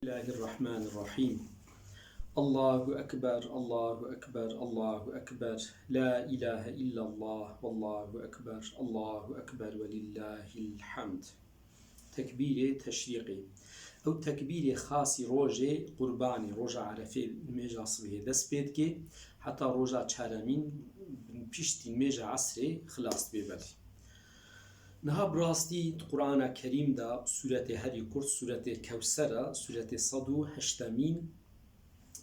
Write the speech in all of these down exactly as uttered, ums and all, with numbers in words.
Bismillahirrahmanirrahim. Allahu Ekber, Allahu Ekber, Allahu Ekber. La ilahe illallah, Allahu Ekber, Allahu Ekber ve lillahil hamd. Tekbîrê teşrîqê. Ew tekbîrê xasî rojê Qurbanê, roja Erefê, nimêja sibhê dest pê dike, heta roja çaremîn piştî nimêja esrê xilas dibe belê. Niha bi rastî di Qur'ana Kerîm de sûretê herî kurt, sûretê Kewser e, sûretê sed û heştemîn.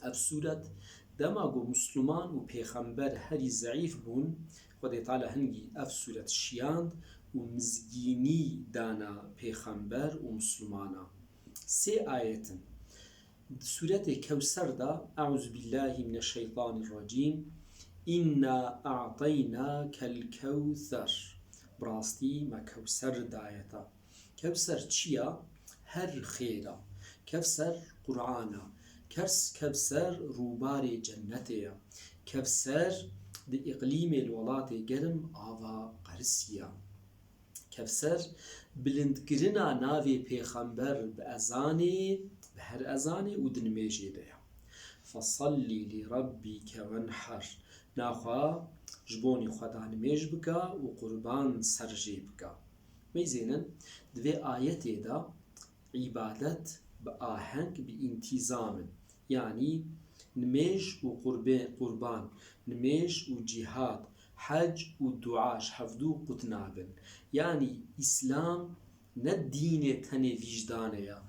Ev sûret dema ku Musluman û Pêxember herî zeîf bûn, Xwedê Teala hingî ev sûret şiyand û mizgînî dana Pêxember û Muslimana. Sê ayet in. Di sûretê Kewser de, Eûzubillahî mineşşeytanirracîm. Înna a'teynakel kewser. Bi rastî me Kewser daye te. Kewser çi ya? Her xêr a. Kewser Qur'an a. Kers-, Kewser rûbarê cennetê ya. Kewser di îqlîmê li welatê germ ava qerisî ya. Kevser, bilindkirina navê Pêxember bi ezanê, bi her ezanê û di nimêjê de ye. Fesallî li rebbîke wenher. Naxwe ji bonî Xweda nimêj bike û qurban ser jê bike. Meyzênin, di vê ayetê de îbadet bi aheng, bi întîzam in. Yanî nimêj û qurbe-, qurban, nimêj û cîhad, hec û dua ji hevdû qut nabin. Yanî Îslam ne dînê tenê vîjdanê ya,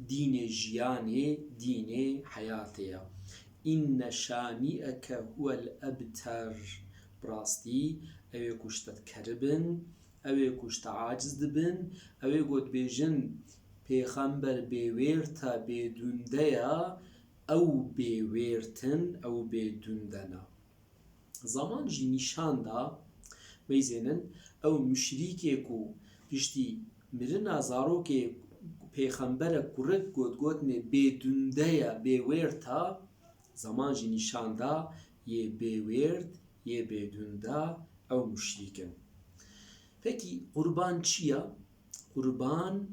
dînê jiyanê, dînê heyatê ya. Înne şani'eke huwel ebter. Bi rastî, ew ê ku ji te dikeribin, ew ê ku ji te aciz dibin, ew ê ku dibêjin, Pêxember bêwêrt e, bêdûnde ye, ew bêwêrt in, ew bêdûnde ne. Zaman jî nîşan da, meyzênin, ew muşrîkê ku piştî mirina zarokê pêxemberek kurik got, gotine bêdûnde ye, bêwêrt e, zaman jî nîşan da yê bêwêrt, yê bêdûnde ew muşrîk in. Pekî qurban çi ye? Qurban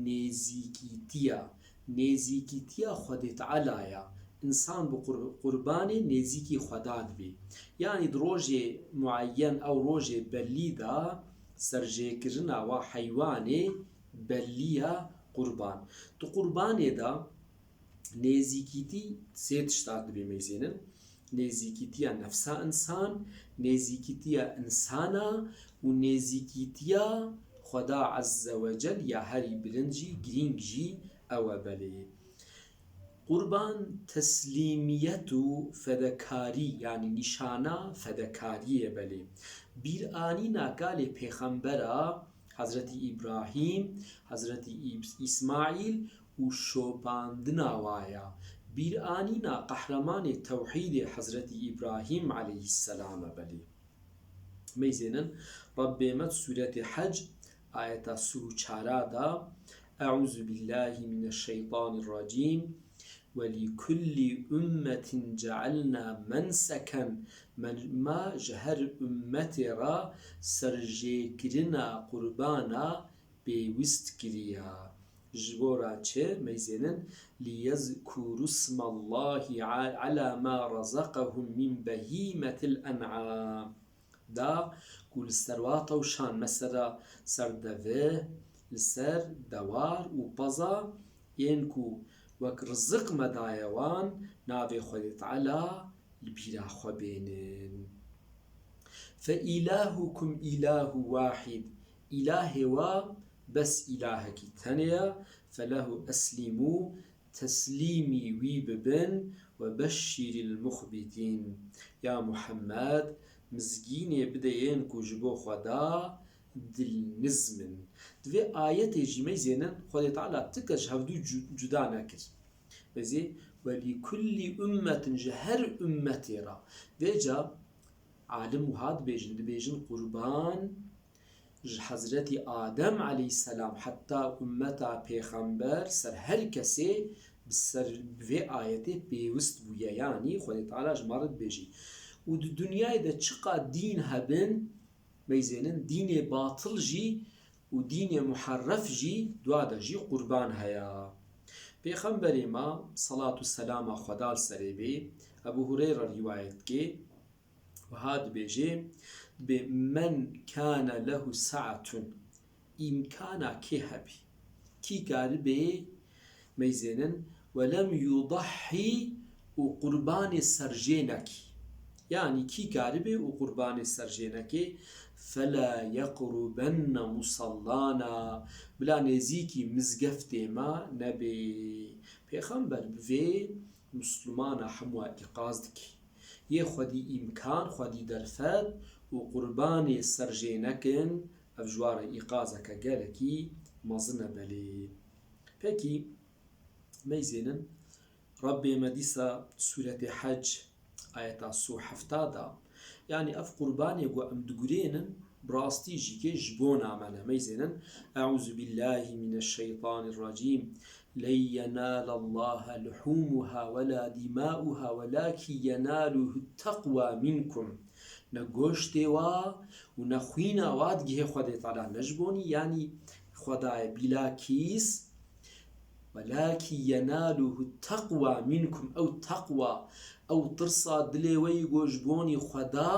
nêzîkîtiya, nêzîkîtiya Xwedê Teala ya. Însan bi qur-, qurbanê nêzîkî Xweda dibê. Yanî di rojê muayyen ew rojê belî de serjêkirina wa heywanê belî ya qurban. Di qurbanê de nêzîkîtî sê tişta dibê meyzênin. Nêzîkîtiya nefsa însan, nêzîkîtiya însana û nêzîkîtiya Xweda Azze ve Cel ya herî bilind jî, girîng jî ew e belê. Qurban teslîmiyet û fedekarî, yanî nîşana fedekariyê belê. Bîranîna kalê pêxembera Hezretî Îbrahîm, Hezretî Îb-, Îsmaîl û şopandina wa ya. Bîranîna qehremanê tewhîdê Hezretî Îbrahîm aleyhisselam e belê. Meyzênin, Rebbê me di sûretê Hec, ayeta sî û çar de, Eûzubillahî mineşşeytanirracîm. Ve li kullî ummetin cealna menseken. Me, me ji her ummetê re serjêkirina qurbana pêwist kiriya. Ji bo re çi? Meyzênin, liyezkuru smallahi a-, ala ma razaqahum min behîmetil en'am. Da ku li ser wa tewşan, mesela ser devih, li ser dewar û peza, yên ku wek rizik me daye wan, navê Xwedê Teala li bîra xwe bênin. Fe îlahukum îlahu wahîd. Îlahê wa bes îlahekî tenê ye. Felehu eslîmû, teslîmî wî bibin, we beşşîrîl muxbitîn. Ya Muhammed, mizgînê bide yên ku ji bo Xweda dilnizm in. Di vê ayetê jî meyzênin Xwedê Teala ti kes ji hevdû cu-, cuda nekir. Meyzê, "Ve li kullî ummetin", ji her ummetê re. Vêca alim wiha dibêjin, dibêjin qurban ji Hezretî Adem aleyhisselam heta ummeta pêxember ser her kesê bi ser vê ayetê pêwist bûye. Yanî Xwedê Teala ji me re dibêjî. Û di dinyayê de çiqa dîn hebin, meyzênin dînê batil jî û dînê muherref jî dua de jî qurban heye. Pêxemberê me, selat û selama Xweda li serê bê, Ebû Hureyre rîwayet dike, wiha dibêje, dibê, "Men kâne lehu saetun", îmkana kê hebî, kî karibê, meyzênin, "we lem yudahhî", û qurbanê serjê nekî. Yanî kî karibê û qurbanê serjê nekê, "fela yeqrubenne musallana", bila nêzîkî mizgeftê me nebê. Pêxember bi vê Misilmana hemûa îqaz dike. Yê xwedî îmkan, xwedî derfet û qurbanê serjê nekin, ev ji wa re îqazeke gelekî mezin e belê. Pekî, meyzênin, Rebbê me dîsa Sûretê Hec, ayeta sî û hefta da, yanî ev qurbanê ku em digurênin, bi rastî jî kê ji bona me ne. Meyzênin, "Eûzu billahî mineşşeytanirracîm. Len yenâlallâhe luhûmuha welâ dimâuha welâkî yenâluhu teqwa minkum." Ne goştê wa û ne xwîna wa digihê Xwedê Teala, ne ji bonî, yanî Xwedayê bîla kîs, "Welâkî yenâluhu teqwa minkum", ew teqwa, ew tirsa dilê we yî ku ji bonî Xweda,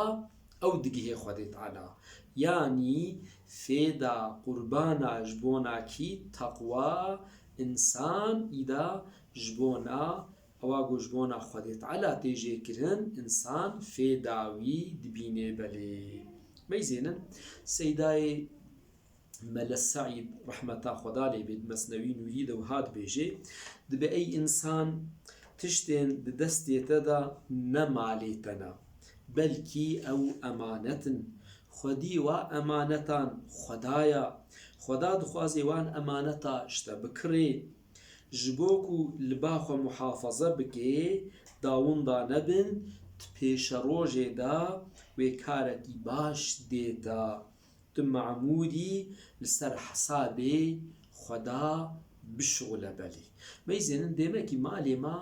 ew digihê Xwedê Teala. Yanî fêda qurbana ji bona kî, teqwa, însan îda ji bona ewa ku ji bona Xwedê Teala tê jêkirin, însan fêda wî dibînê belê. Meyzênin, Seydayê Mele Seîd, rehmeta Xweda lê bê, di Mesnewî Nûrî de wiha dibêje, dibê, ey însan, tiştên di destê te de ne malê te ne, belkî ew emanet in. Xwedî wa emanetan Xweda ya. Xweda dixwaze wan emaneta ji te bikirê. Ji bo ku li ba xwe muhafaza bike, da winda nebin, di pêşerojê de wê karekî baş dê te. Tu memûrî li ser hesabê Xweda bişuxule belê. Meyzênin, demekî malê me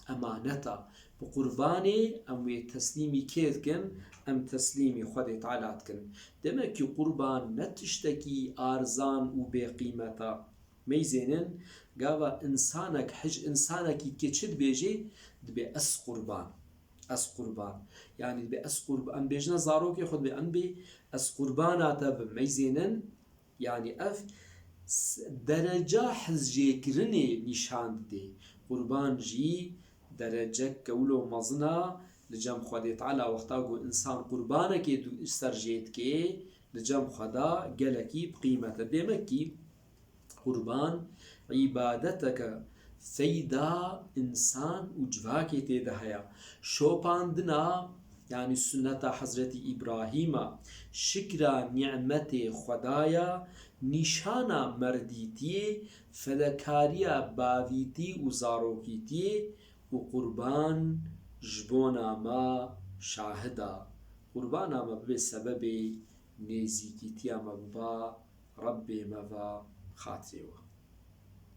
emaneta. Bi qurbanê em wê teslîmî kê dikin? Em teslîmî Xwedê Teala dikin. Demekî qurban ne tiştekî arzan û bêqîmet e. Meyzênin, gava însanek, hij însanekî dike çi dibêje? Dibê, "Ez qurban. Ez qurban." Yanî dibê, "Ez qurban." Em bêjine zarokê xwe dibê, em bê, "Ez qurbana te bim." Meyzênin, yanî ev s-, dereca hizjêkirinê nîşan didê. Qurban jî derecek gewlo mezin a li cem Xwedê Teala, wexta ku însan qurbanekê du-, ser jê dikê, li cem Xweda gelekî bi qîmet e. Demekî qurban îbadeteke feyda însan û civakê tê de heye. Şopandina, yanî sunneta Hezretî Îbrahîm a, şikra nîmetê Xwedaya, nîşana merdîtiyê, fedekariya bavîtî û zarokîtiyê û qurban ji bona me şahid a. Qurbana me bibe sebebê nêzîkîtiya me bi ba Rebbê me ve, xatirê we.